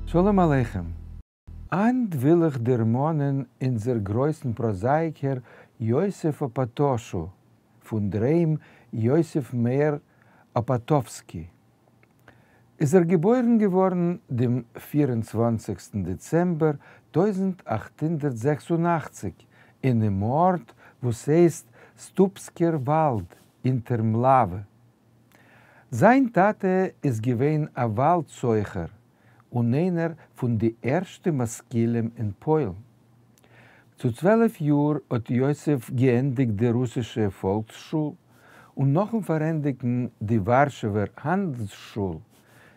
שלום עליכם. הײַנט וויל איך דערמאָנען אונדזער גרויסן פּראָזאַיִקער יוסף אָפּאַטאָשו, פֿון דער היים יוסף מאיר אָפּאַטאָווסקי. איז ער געבוירן געוואָרן דעם 24סטן דעצעמבער 1886 אינעם אָרט וואָס הייסט סטופּסקער וואַלד אונטער מלאַווע. זײַן טאַטע איז געווען אַ וואַלד-סוחר און איינער פון די ערשטע משכילים אין פוילן. צו 12 יאר האט יוסף געענדיגט די רוסישע פאלקסשול, און נאכן פארענדיגן די ווארשעווער האנדלסשול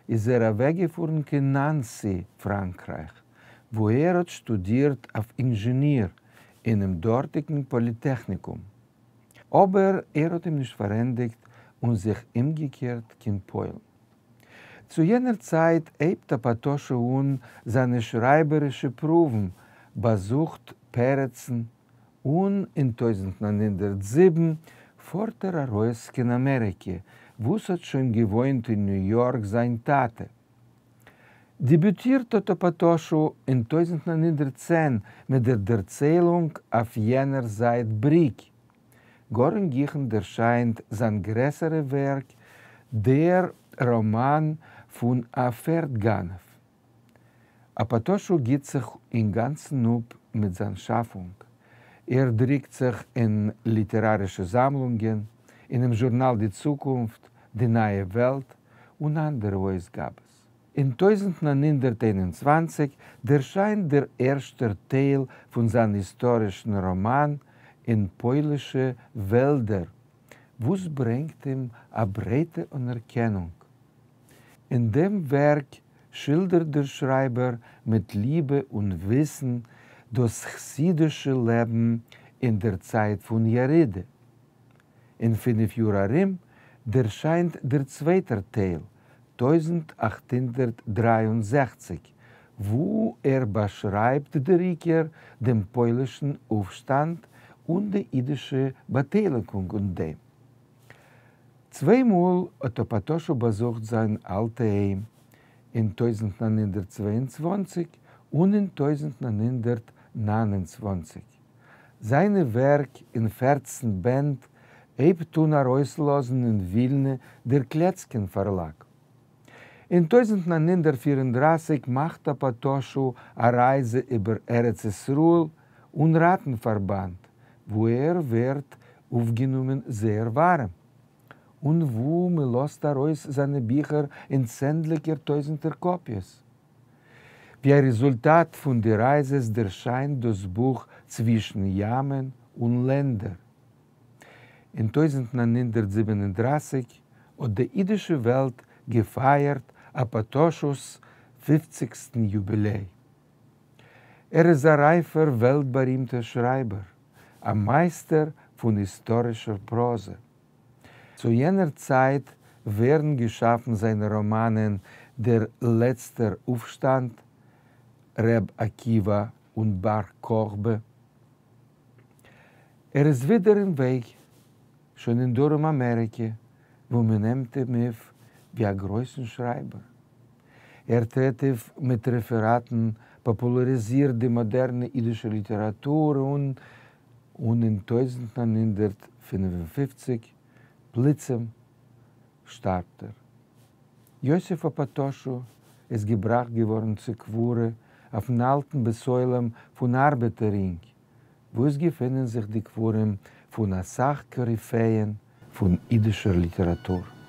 איז ער אוועקגעפארן קיין נאנסי, פראנקרייך, וואו ער האט שטודירט אויף אינזשעניר אינעם דארטיגן פאליטעכניקום. אבער ער האט אים נישט פארענדיגט און זיך אומגעקערט קיין פוילן. צו יענער צייט הייבט אפאטאשו אן זיינע שרייבערישע פרואוון, באזוכט פרצן, און אין 1907 פארט ער ארויס קיין אמעריקע, וואו ס'האט שוין געוואוינט אין ניו יארק זיין טאטע. דעביוטירט האט אפאטאשו אין 1910 מיט דער דערציילונג אויף יענער זייט בריק. גאר אין גיכן דערשיינט זיין גרעסערע ווערק, דער ראמאן פון א פערד-גנב. אפאטאשו גיט זיך אינגאנצן אפ מיט זיין שאפונג. ער דריקט זיך אין ליטערארישע זאמלונגען, אינעם זשורנאל די צוקונפט, די נייע וועלט און אנדערע אויסגאבעס. אין 1921 דערשיינט דער ערשטער טייל פון זיין היסטארישן ראמאן אין פוילישע וועלדער, וואס ברענגט אים א ברייטע אנערקענונג. אין דעם ווערק שילדערט דער שרייבער מיט ליבע און וויסן דאס חסידישע לעבן אין דער צייט פון ירידה. אין פינף יאר ארום דערשיינט דער צווייטער טייל, 1863, וואו ער באשרייבט דער עיקר דעם פוילישן אויפשטאנד און די אידישע באטייליגונג אין דעם. צוויי מאל האט אפאטאשו באזוכט זיין אלטע היים, אין 1922 און אין 1929. זיינע ווערק אין 14 בענד הייבט אן ארויסלאזן אין ווילנע דער קלעצקין פארלאג. אין 1934 מאכט אפאטאשו א רייזע איבער ארץ ישראל און ראטן-פארבאנד, וואו ער ווערט אויפגענומען זייער ווארעם, און וואו מען לאזט ארויס זיינע ביכער אין צענדליגער טויזנטער קאפיעס. ווי א רעזולטאט פון די רייזעס דערשיינט דאס בוך צווישן ימען און לענדער. אין 1937 האט די אידישע וועלט געפייערט אפאטאשו'ס פופציגסטן יוביליי. ער איז א רייפער וועלט-בארימטער שרייבער, א מייסטער פון היסטארישער פראזע. צו יענער צייט ווערן געשאפן זיינע ראמאנען דער לעצטער אויפשטאנד, ר' עקיבא און בר כוכבא. ער איז ווידער אין וועג, שוין אין דרום אמעריקע, וואו מען נעמט אים אויף ווי א גרויסן שרייבער. ער טרעט אויף מיט רעפעראטן, פאפולאריזירט די מאדערנע אידישע ליטעראטור און און אין 1955 פלוצים שטארבט ער. יוסף אפאטאשו איז געבראכט געווארן צו קבורה אויפן אלטן בית עולם פון ארבעטער רינג, וואו עס געפינען זיך די קברים פון אסאך קאריפעען פון אידישער ליטעראטור.